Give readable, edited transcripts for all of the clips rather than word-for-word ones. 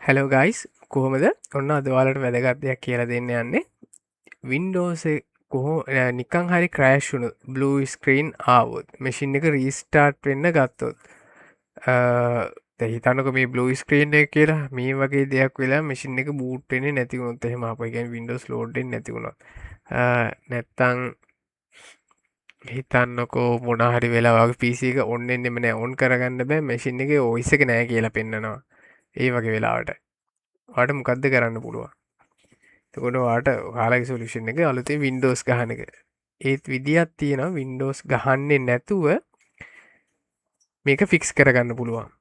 Hello guys, කොහොමද? ඔන්න අද ඔයාලට වැදගත් දෙයක් කියලා දෙන්න යන්නේ. Windows එක කොහොම නිකන් හරි ක්‍රෑෂ් වුණොත්, බ්ලූ ස්ක්‍රීන් ආවොත්, මැෂින් එක රීස්ටාර්ට් වෙන්න ගත්තොත්, දැන් හිතන්නකෝ මේ බ්ලූ ස්ක්‍රීන් එක කියලා මේ වගේ දෙයක් වෙලා මැෂින් එක බූට් වෙන්නේ නැති වුණොත් එහෙම ආපහු, ඒ කියන්නේ Windows load වෙන්නේ නැති වුණොත්, නැත්තම් හිතන්නකෝ මොන හරි වෙලාවක PC එක ඔන් වෙන්නෙම නෑ, ඔන් කරගන්න බෑ, මැෂින් එකේ OS එක නෑ කියලා පෙන්නනවා. ඒ වගේ වෙලාවට ඔයාට මොකද්ද කරන්න පුළුවන්? එතකොට ඔයාට ඔයාලගේ සොලියුෂන් එක අලුතෙන් Windows ගහන එක. ඒත් විදියක් තියෙනවා Windows ගහන්නේ නැතුව මේක ෆික්ස් කරගන්න පුළුවන්.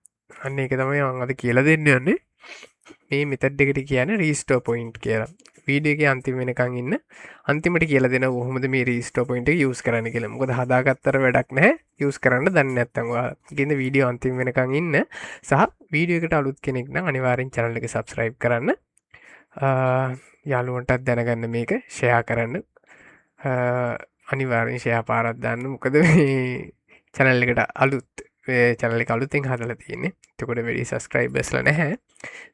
අන්න ඒක තමයි මම අද කියලා දෙන්න යන්නේ. මේ මෙතඩ් එකට කියන්නේ රීස්ටෝර් පොයින්ට් කියලා. වීඩියෝ එකේ අන්තිම වෙනකන් ඉන්න. අන්තිමට කියලා දෙනවා කොහොමද මේ රීස්ටෝර් පොයින්ට් එක යූස් කරන්න කියලා. මොකද හදාගත්තට වැඩක් නැහැ යූස් කරන්න දන්නේ නැත්නම් ඔයාලා. ඒකින්ද වීඩියෝ අන්තිම වෙනකන් ඉන්න. සහ වීඩියෝ එකට අලුත් කෙනෙක් නම් අනිවාර්යෙන් channel එක subscribe කරන්න. යාළුවන්ටත් දැනගන්න මේක ෂෙයා කරන්න. අනිවාර්යෙන් ෂෙයා පාරක් දාන්න. මොකද මේ channel එකට අලුත්, මේ channel එක අලුතෙන් හදලා තියෙන්නේ. එතකොට වැඩි subscribersලා නැහැ.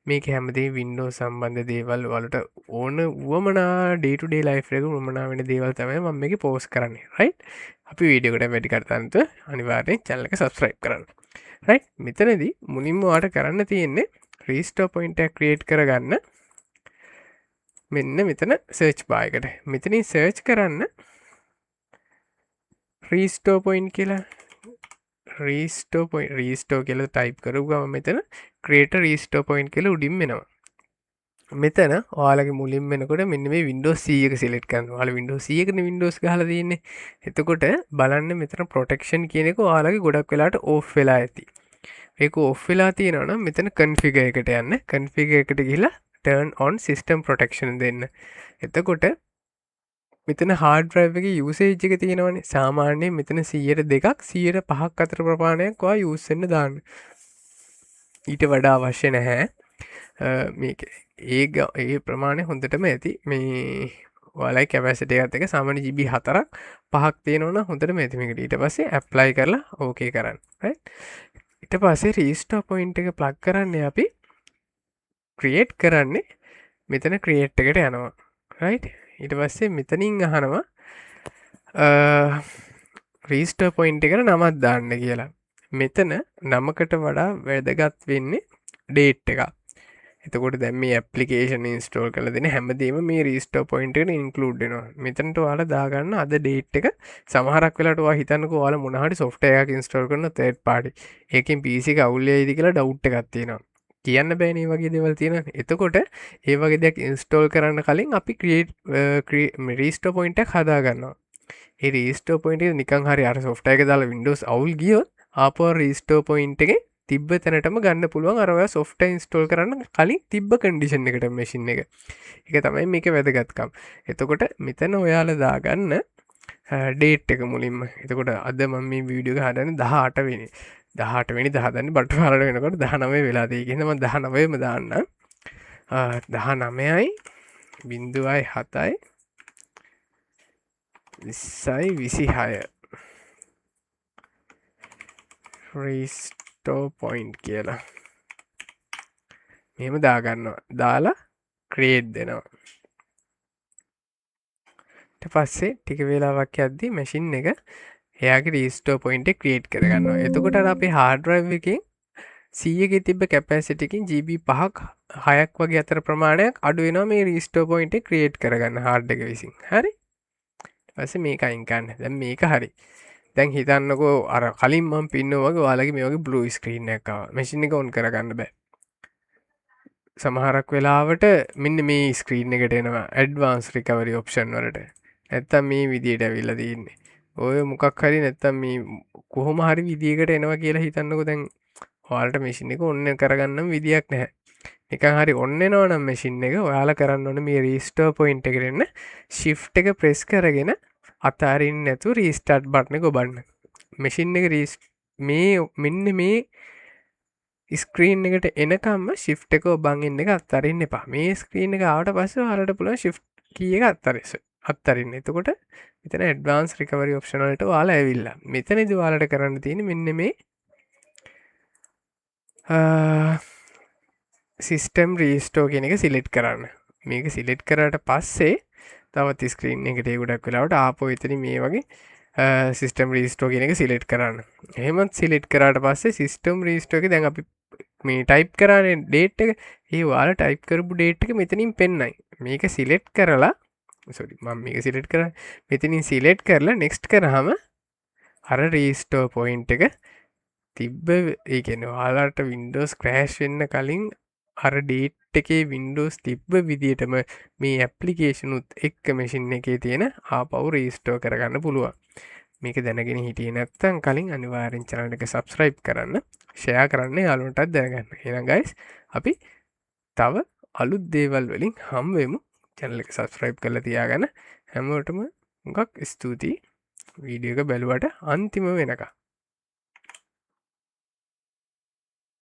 මේක හැමදේම Windows සම්බන්ධ දේවල් ඔයාලට ඕන වුවමනා day to day life එක වුවමනා වෙන දේවල් තමයි මම මේකේ post කරන්නේ. Right? අපි වීඩියෝ එකට වැඩි කතා නැතුව අනිවාර්යෙන් channel එක subscribe කරන්න. Right? මෙතනදී මුලින්ම ඔයාලට කරන්න තියෙන්නේ restore point එක create කරගන්න. මෙන්න මෙතන search bar එකට. මෙතනින් search කරන්න restore point කියලා. Restore point, restore කියලා type කරපු ගමන් මෙතන create a restore point කියලා උඩින් එනවා. මෙතන ඔයාලගේ මුලින්ම එනකොට මෙන්න මේ Windows C එක select කරන්න. ඔයාලා Windows C එකනේ Windows ගහලා තියෙන්නේ. එතකොට බලන්න මෙතන protection කියන එක ඔයාලගේ ගොඩක් වෙලාවට off වෙලා ඇති. ඒක off වෙලා තියෙනවා නම් මෙතන configure එකට යන්න. Configure එකට ගිහිල්ලා turn on system protection දෙන්න. එතකොට මෙතන hard drive එකේ usage එක තියෙනවනේ. සාමාන්‍යයෙන් මෙතන සීයට දෙකක්, සීයට පහක් අතර ප්‍රමාණයක් ඔයා use වෙන්න දාන්න. ඊට වඩා අවශ්‍ය නැහැ. මේක ඒ ප්‍රමාණය හොඳටම ඇති. මේ ඔයාලගේ කැපැසිටි එකත් එක්ක සාමාන්‍ය GB හතරක් පහක් තියෙනවා නම් හොඳටම ඇති මේකට. ඊට පස්සේ ඇප්ලයි කරලා ඕකේ කරන්න. Right? ඊට පස්සේ රීස්ටෝර් පොයින්ට් එක ප්ලග් කරන්නේ අපි ක්‍රියේට් කරන්නේ මෙතන ක්‍රියේට් එකට යනවා. Right? ඊට පස්සේ මෙතනින් අහනවා රීස්ටෝර් පොයින්ට් එකට නමක් දාන්න කියලා. මෙතන නමකට වඩා වැදගත් වෙන්නේ ඩේට් එකක්. එතකොට දැන් මේ ඇප්ලිකේෂන් ඉන්ස්ටෝල් කරලා දෙන හැමදේම මේ රීස්ටෝර් පොයින්ට් එකට ඉන්ක්ලූඩ් වෙනවා. මෙතනට ඔයාලා දාගන්න අද ඩේට් එක. සමහරක් වෙලාවට ඔයා හිතන්නකෝ ඔයාලා මොන හරි සොෆ්ට්වෙයාර් එකක් ඉන්ස්ටෝල් කරන තර්ඩ් පාටි. ඒකෙන් PC එක අවුල් වෙයිද කියලා ඩවුට් එකක් තියෙනවා. කියන්න බෑනේ මේ වගේ දේවල් තියෙනවනේ. එතකොට ඒ වගේ දෙයක් ඉන්ස්ටෝල් කරන්න කලින් අපි රීස්ටෝර් පොයින්ට් එකක් හදා ගන්නවා. ඒ රීස්ටෝර් පොයින්ට් එක නිකන් හරි අර සොෆ්ට්වෙයාර් එක දාලා Windows අවුල් ගියොත් ආපහු රීස්ටෝර් පොයින්ට් එකේ තිබ්බ තැනටම ගන්න පුළුවන් අර ඔයා සොෆ්ට්වෙයාර් ඉන්ස්ටෝල් කරන්න කලින් තිබ්බ කන්ඩිෂන් එකට මැෂින් එක. ඒක තමයි මේකේ වැදගත්කම. එතකොට මෙතන ඔයාලා දාගන්න ඩේට් එක මුලින්ම. එතකොට අද මම මේ වීඩියෝ එක හදන්නේ 18 වෙනි. 18 වෙනි හදන්නේ බට් ඔයාලට වෙනකොට 19 වෙලා තියෙයි. ඒ හින්දා මම 19ම දාන්නම්. දහනමයයි බිංදුවයි හතයි විස්සයි විසිහය රීස්ටෝර් පොයින්ට් කියලා මෙහෙම දාගන්නවා. දාලා ක්‍රියේට් දෙනවා. ඊට පස්සේ ටික වෙලාවක් යද්දි මැෂින් එක එයාගේ රීස්ටෝර් පොයින්ට් එක ක්‍රියේට් කරගන්නවා. එතකොට අර අපේ හાર્ඩ් ඩ්‍රයිව් එකෙන් C එකේ තිබ්බ කැපැසිටි එකකින් GB පහක් හයක් වගේ අතර ප්‍රමාණයක් අඩු වෙනවා මේ රීස්ටෝර් පොයින්ට් එක ක්‍රියේට් කරගන්න හાર્ඩ් එක විසින්. හරි? ඊට පස්සේ මේක අයින් කරන්න. දැන් මේක හරි. දැන් හිතන්නකෝ අර කලින් මම පින්නුවා වගේ ඔයාලගේ මේ වගේ බ්ලූ ස්ක්‍රීන් එකක් ආවා. මැෂින් එක ඔන් කරගන්න බෑ. සමහරක් වෙලාවට මෙන්න මේ ස්ක්‍රීන් එකට එනවා ඇඩ්වාන්ස් රිකවරි ඔප්ෂන් වලට. නැත්තම් මේ විදියට ඇවිල්ලා තියෙන්නේ. ඔය මොකක් හරි නැත්තම් මේ කොහොම හරි විදියකට එනවා කියලා හිතන්නකෝ. දැන් ඔයාලට මැෂින් එක ඔන් කරගන්නම් විදියක් නැහැ. නිකන් හරි ඔන් වෙනවා නම් මැෂින් එක ඔයාලා කරන්න ඕනේ මේ රීස්ටෝර් පොයින්ට් එකට එන්න ෂිෆ්ට් එක ප්‍රෙස් කරගෙන අතාරින්න නැතුව රීස්ටාර්ට් බටන් එක ඔබන්න. මැෂින් එක මේ මෙන්න මේ ස්ක්‍රීන් එකට එනකම්ම ෂිෆ්ට් එක ඔබන් ඉන්න එක අත්හරින්න එපා. මේ ස්ක්‍රීන් එක ආවට පස්සේ ඔයාලට පුළුවන් ෂිෆ්ට් කී එක අත්හරින්න. එතකොට මෙතන ඇඩ්වාන්ස් රිකවරි ඔප්ෂන් වලට ඔයාලා ඇවිල්ලා. මෙතනදී ඔයාලට කරන්න තියෙන්නේ මෙන්න මේ සිස්ටම් රීස්ටෝර් කියන එක සිලෙක්ට් කරන්න. මේක සිලෙක්ට් කරාට පස්සේ තවත් ස්ක්‍රීන් එකට ඒ ගොඩක් වෙලාවට ආපහු එතනින් මේ වගේ සිස්ටම් රීස්ටෝර් කියන එක සිලෙක්ට් කරන්න. එහෙමත් සිලෙක්ට් කරාට පස්සේ සිස්ටම් රීස්ටෝර් එක දැන් අපි මේ ටයිප් කරානේ ඩේට් එක. ඒ ඔයාලා ටයිප් කරපු ඩේට් එක මෙතනින් පෙන්නයි. මේක සිලෙක්ට් කරලා, සෝරි, මම මේක සිලෙක්ට් කරා. මෙතනින් සිලෙක්ට් කරලා නෙක්ස්ට් කරාම අර රීස්ටෝර් පොයින්ට් එක තිබ්බ, ඒ කියන්නේ ඔයාලට Windows crash වෙන්න කලින් අර ඩේට් එකේ Windows තිබ්බ විදියටම මේ ඇප්ලිකේෂන් උත් එක්ක මැෂින් එකේ තියෙන ආපහු රීස්ටෝර් කරගන්න පුළුවන්. මේක දැනගෙන හිටියේ නැත්නම් කලින් අනිවාර්යෙන් channel එක subscribe කරන්න, share කරන්න, යාළුවන්ටත් දැනගන්න. එහෙනම් guys, අපි තව අලුත් දේවල් වලින් හම් වෙමු. Channel එක subscribe කරලා තියාගන්න. හැමෝටම හුඟක් ස්තුතියි වීඩියෝ එක බැලුවට අන්තිම වෙනකම්.